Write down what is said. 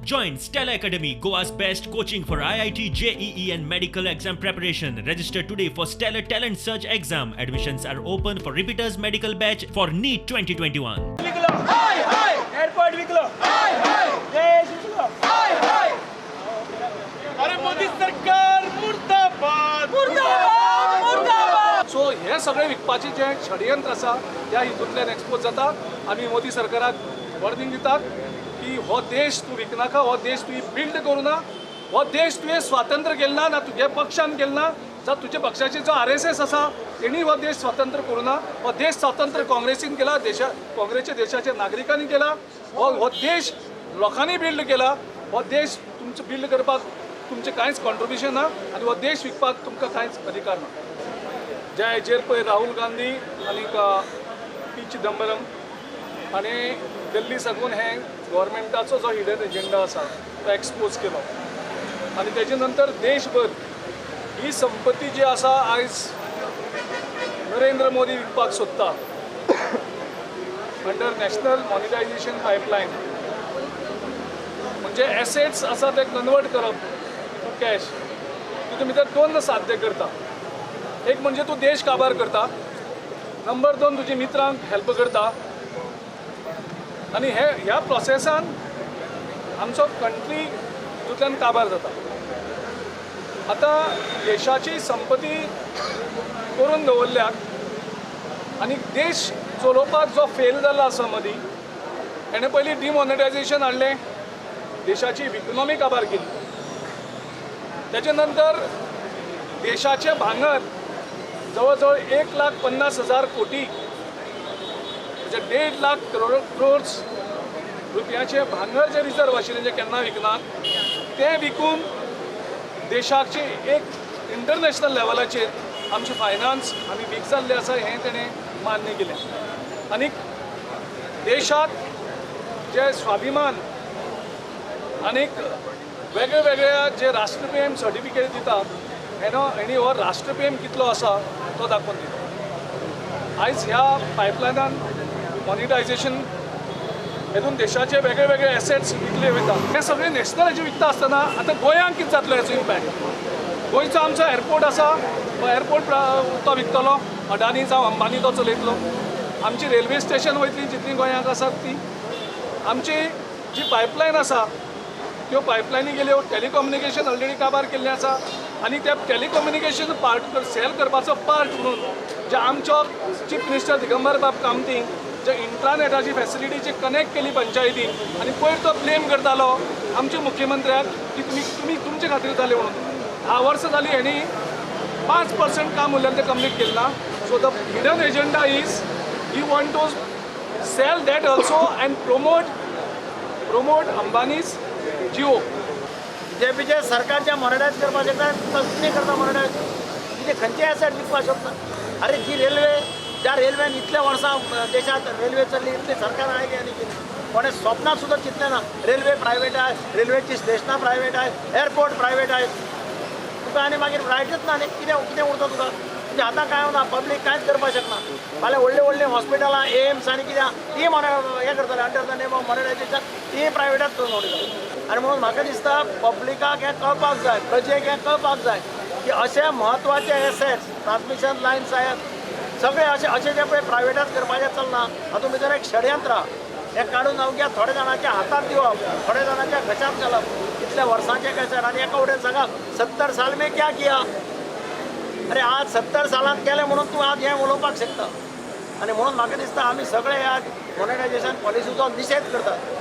Join Stellar Academy, Goa's best coaching for IIT, JEE, and medical exam preparation. Register today for Stellar Talent Search exam. Admissions are open for repeaters medical batch for NEET 2021. विकलो, airport विकलो, देश विकलो. अरे, मोदी सरकार मुर्दाबाद! मुर्दाबाद, मुर्दाबाद! So हे सगळे विकपाचें जें षडयंत्र आसा, त्या हितूंतल्यान एक्सपोज जाता. आमी मोदी सरकाराक वॉर्निंग दितात की हो देश तूं विकनाका. हो देश तुवें बिल्ड करूं ना. हो देश तुवें स्वातंत्र्य केलो ना, ना तुगे पक्षान केलो ना, जावं तुज्या पक्षाचे जो आरएसएस आसा तेणी हो देश स्वतंत्र करूं ना. हो देश स्वतंत्र काँग्रेसीन केला, देशा काँग्रेसच्या देशाच्या नागरिकांनी केला. हो हो देश लोकांनी बिल्ड केला. हो देश तुमचो बिल्ड करपाक तुमचें कांयच कॉन्ट्रिब्युशन ना आनी हो देश विकपाक तुमकां कांयच अधिकार ना. ज्या हेजेर पळय राहुल गांधी आनी पी चिदंबरम आनी दिल्ली साकून हे गव्हर्मेंटाचो जो हिडन एजेंडा आसा तो एक्सपोज केलो आनी तेजे नंतर देशभर ही संपत्ती जी आसा, आयज नरेंद्र मोदी विकपाक सोदता अंडर नॅशनल मॉनिटायझेशन पायपलायन. म्हणजे एसेट्स आसा ते कन्वर्ट करप टू कॅश. तितून भितर दोन साध्य करता. एक म्हणजे तूं देश काबार करता, नंबर दोन तुज्या मित्रांक हेल्प करता आनी हे ह्या प्रोसेसान आमचो कंट्री हितूंतल्यान काबार जाता. आतां देशाची संपत्ती करून दवरल्यात आनी देश चलोवपाक जो फेल जाल्लो आसा मदीं, हेणें पयलीं डिमॉनिटायझेशन हाडलें, देशाची इकॉनॉमी काबार केली. तेजे नंतर देशाचें भांगर जवळ जवळ 1,50,000 कोटी, म्हणजे 1.5 लाख करोड क्रोर्स रुपयाचें भांगर जें रिजर्व आशिल्लें, जें केन्ना विकनात, तें विकून देशाची एक इंटरनॅशनल लेवलाचेर आमचे फायनान्स आमी वीक जाल्ले आसा हें तेणें मान्य केलें. आनी देशाक जे स्वाभिमान आनीक वेगळे वेगळ्या जे राष्ट्रप्रेम सर्टिफिकेट दिता, हेणो हेणी हो राष्ट्रप्रेम कितलो आसा तो दाखोवन दिलो. आयज ह्या पायपलायनान मॉनिटायझेशन हेतून देशाचे वेगळे वेगळे एसेट्स विकले वयता. हे सगळे नॅशनलाचे विकता आसतना आतां गोंयांक कितें जातलो हेचो इम्पॅक्ट? गोंयचो आमचो एअरपोर्ट आसा, तो एअरपोर्ट तो विकतलो अडानी जावं अंबानी, तो चलयतलो. आमची रेल्वे स्टेशन वयतली जितली गोंयांक आसात ती. आमची जी पायपलायन आसा त्यो पायपलायनी गेल्यो. टेलिकम्युनिकेशन ऑलरेडी काबार केल्लें आसा आनी त्या टेलिकम्युनिकेशन पार्ट सेल करपाचो पार्ट म्हणून जे आमचो चीफ मिनिस्टर दिगंबर बाब कामती जे इंट्रानेटाची फॅसिलिटी जी कनेक्ट केली पंचायतीन आनी पयर तो ब्लेम करतालो आमच्या मुख्यमंत्र्याक की तुमी तुमचे खातीर जालें म्हणून. 10 वर्सां जालीं, हेणी 5% काम उरलें तें कंप्लीट केलें ना. So the hidden agenda is he want to sell that also and promote Ambani's Jio. बीजेपीचे सरकार जे मॉनिटायज करपाक शकता, तसली करता मॉनिटायज. कितें खंयचे एसेट विकपाक शकता? अरे, जी रेल्वे, ज्या रेल्वेन इतल्या वर्सां देशात रेल्वे चल्ली, इतली सरकार आयली आनी कितें कोणें स्वप्नात सुद्दां चिंतलें ना. रेल्वे प्रायवेट आहे, रेल्वेची स्टेशनां प्रायवेट आहे, एअरपोर्ट प्रायवेट आहे. तुका आनी मागीर रायटच ना. आनी कितें कितें उरता तुका? तुज्या हातां कांय ना. पब्लीक कांयच करपाक शकना. फाल्यां व्हडलीं व्हडलीं हॉस्पिटलां, एम्स आनी कितें ती मॉने हें करतले under the name of monetization, ती प्रायवेटाच करून उडयतले. आनी म्हणून म्हाका दिसता पब्लिकाक हें कळपाक जाय, प्रजेक हें कळपाक जाय की अशे म्हत्वाचे एसेट्स, ट्रान्समिशन लायन्स आहेत सगळे, अशे अशे जे पळय प्रायवेटाच करपाचें चल्लां, हातूंत भितर एक षडयंत्र आहा. हें काडून अवघ्या थोड्या जाणांच्या हातात दिवप, थोड्या जाणांच्या घशात घालप इतल्या वर्सांचे कशें. आनी एका वटेन सांगा, 70 साल में क्या किया? अरे, आज 70 सालांत केलें म्हणून तूं आज हें उलोवपाक शकता. आनी म्हणून म्हाका दिसता आमी सगळे ह्या मॉनिटायझेशन पॉलिसीचो निशेध करतात.